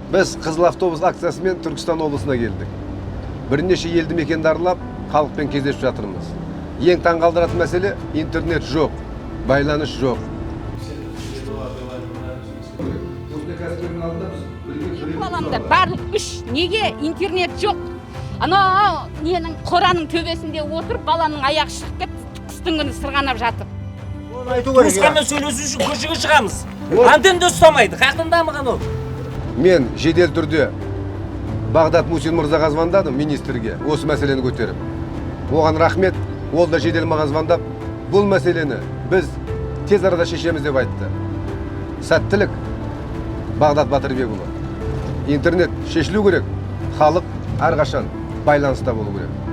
Біз «Қызыл автобус» акциясымен Түркістан облысына келдік. Бірнеше елді мекенді аралап, халықпен кездесіп жатырмыз. Ең таңғалдыратын мәселе: интернет жоқ, байланыс жоқ. Осындай кәсіпкердің алдында біз Екі баламда барлық үш. Неге интернет жоқ? Анау ненің, қораның төбесінде отырып, баламның аяғы шығып кетті, қыстың күні сырғанап жатып. Туысқанмен сөйлесу үшін көшеге шығамыз. Антенна ұстамайды. Қаяқтан дамыған ол? Мен жедел түрде Бағдат Мусин мырзаға звондадым, министрге, осы мәселені көтеріп. Оған рахмет, ол да жедел маған звондап, бұл мәселені біз тез арада шешеміз деп айтты. Сәттілік, Бағдат Батырбекұлы! Интернет шешілу керек, халық әрқашан байланыста болу керек.